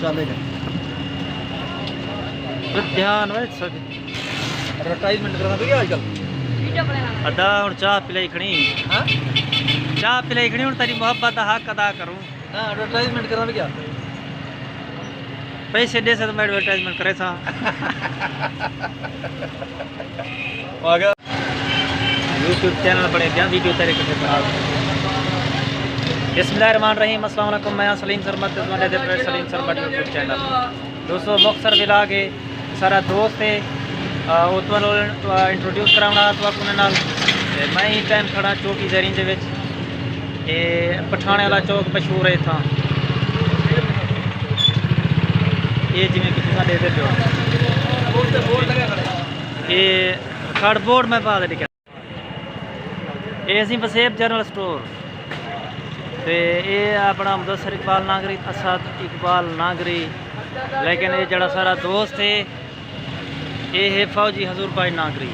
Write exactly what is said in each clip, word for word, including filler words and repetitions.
چلے گئے۔ دھیان وچ سب۔ ایڈورٹائزمنٹ کرنا پئی آج کل۔ ادا ہن چاہ پلائی کھڑی۔ ہاں؟ چاہ پلائی کھڑی، ہن تیری محبت دا حق ادا کروں۔ ہاں، ایڈورٹائزمنٹ کرنا پئی۔ پیسے ݙیسے تو میں ایڈورٹائزمنٹ کرے سا۔ آ گیا۔ یوٹیوب چینل بݨے ڳیا، ویڈیو تیرے کٹھے بݨا۔ بسم اللہ الرحمن الرحیم، السلام علیکم، میں سلیم سرمد، تے تہاݙے دے press Salim Sarmad YouTube channel. دوستو، مختصر ولاگ ہے، سارا دوست ہے، آ، او تہاݙے نال انٹروڈیوس کراوݨا تہاکوں انہاں نال۔ تے میں ایں ٹائم کھڑا چوٹی زیریں دے وچ، اے پٹھاݨے والا چوک مشہور ہے اتھاں۔ اے جویں کہ تساں ݙیکھدے پیو، اے کارڈ بورڈ میں پا ݙے ݙکھا۔ اے اسی وسیب جنرل سٹور، تے اے اپݨا مدثر اقبال نانگری، اسد اقبال نانگری، لیکن اے جڑا سارا دوست ہے، اے ہے فوجی حضور بھائی نانگری۔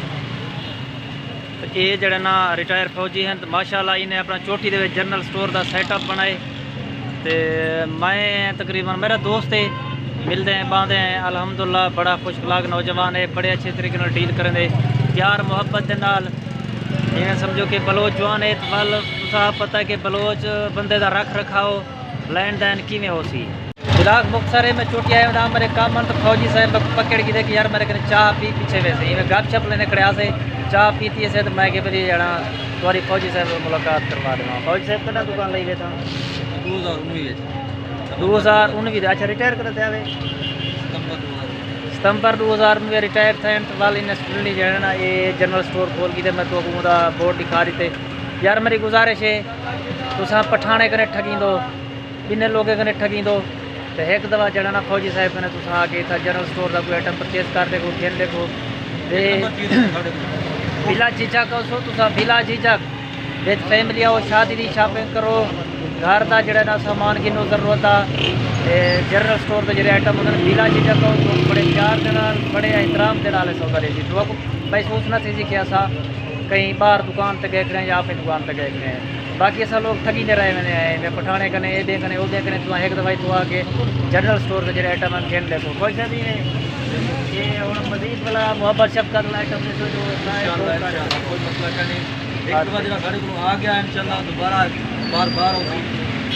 تے اے جڑے نا ریٹائر فوجی ہیں، تے ماشاءاللہ انہیں اپݨا چوٹی دے وچ general store the set up بݨائے۔ تے میں تقریباً، میرا دوست ہے، ملدے ہیں، ٻاہندے ہیں، الحمدللہ بڑا خوش اخلاق نوجوان ہے، بڑے اچھے طریقے نال ڈیل کریندے، پیار محبت دے نال۔ ایویں سمجھو کہ بلوچ جوان ہے، ول تساں پتہ ہے کہ بلوچ بندے دا رکھ رکھاؤ، لین دین کیویں ہوسی۔ ولاگ مختصر ہے، میں چوٹی آیا ہوں، میرے کم آن تو فوجی صاحب میکوں پکڑ گھدے کہ یار میرے کنے چاہ پی پچھے ویسے، ایویں گپ شپ لیندے کھڑے ہاسے، چاہ پیتی اسے تو میں کہ بھئی جڑا تہاݙی فوجی صاحب نال ملاقات کروا ݙیواں۔ فوجی صاحب کݙاں دکان لائی ویٹھا؟ ݙو ہزار انویہہ وچ۔ ݙو ہزار انویہہ دے، اچھا، ریٹائر کر تے آوے؟ ستمبر ݙو ہزار۔ ستمبر ݙو ہزار انویہہ ریٹائر تھئے، ول انہیں سٹنلی جڑے نا، اے جنرل سٹور کھول گھدے، میں تہاکوں دا بورڈ ݙکھا ݙتے۔ یار میری گزارش ہے، تساں پٹھاݨے کنے ٹھگیندو، ٻنہیں لوکیں کنے ٹھگیندو، تے ہک دفعہ جڑا نا فوجی صاحب کنے تساں آ کے اتھاں جنرل سٹور دا کوئی آئٹم پرچیز کر ݙیکھو، گھن ݙیکھو۔ تے بلا جھجھک ہوسو تساں، بلا جھجھک وچ فیملی آؤ، شادی دی شاپنگ کرو، گھر دا جڑا نا سامان گھنو ضرورت دا، تے جنرل سٹور تے جڑے آئٹم ہوندن، بلا جھجھک آؤ، تہاکوں بڑے پیار دے نال، بڑے احترام دے نال سودا ݙیسی۔ تہاکوں محسوس نہ تھیسی کہ اساں کہیں ٻاہر دکان تے ڳئے کھڑے ہیں یا اپݨی دکان تے ڳئے کھڑے ہیں۔ باقی اساں لوک ٹھگیندے رہ ویندے ہیں، ایویں پٹھاݨے کنے، ایݙے کنے، اوݙے کنے، تساں ہک دفعہ اتھوں آ کے جنرل سٹور تے جڑے آئٹم ہیں گھن ݙیکھو۔ خوش ہے جی، اے ہݨ مزید والا محبت شفقت والا آئٹم ݙیسو جو اتنا ہے، انشاءاللہ، انشاءاللہ، کوئی مسئلہ کائنی۔ ہک دفعہ جڑا ساݙے کول آ ڳیا، انشاءاللہ دوبارہ بار بار ہوسی۔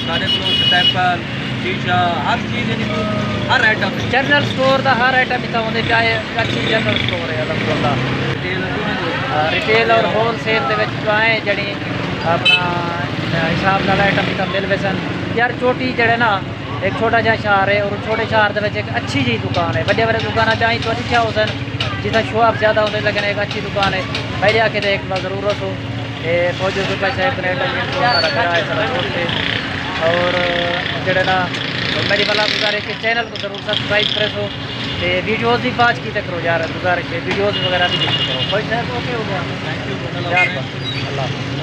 ساݙے کول سٹیپل، شیشہ، ہر چیز، یعنی کہ ہر آئٹم۔ جنرل سٹور دا ہر آئٹم اتھاں ہوندے پیا ہے، اچھی جنرل سٹور ہے، الحمدللہ۔ ریٹیل ہے نا؟ ہاں، ریٹیل اور ہول سیل دے وچ جو آئیں جڑی اپݨا حساب نال آئٹم اتھاں مل ویسن۔ یار چوٹی جڑے نا، ایک چھوٹا جہا شہر ہے، اور چھوٹے شہر دے وچ ایک اچھی جی دکان ہے۔ وݙے وݙے دکاناں چ آئیں تو ݙٹھیا ہوسن جتھاں شو آف زیادہ ہوندے، لیکن ایک اچھی دکان ہے، پہلے آ کے تے ایک بار ضرور ہوسو۔ اے فوجی صوبہ صاحب کنے ایڈم سارا بھرا ہے، سارا دوست ہے۔ اور جڑے نا، میری والا گزارش ہے کہ چینل کوں ضرور سبسکرائب کریسو تے ویڈیوز وی واچ کیتے کرو یار، گزارش ہے ویڈیوز وغیرہ وی ݙیکھیا کرو۔ فوجی صاحب اوکے ہو ڳیا؟ Think U. یار بس، اللہ حافظ۔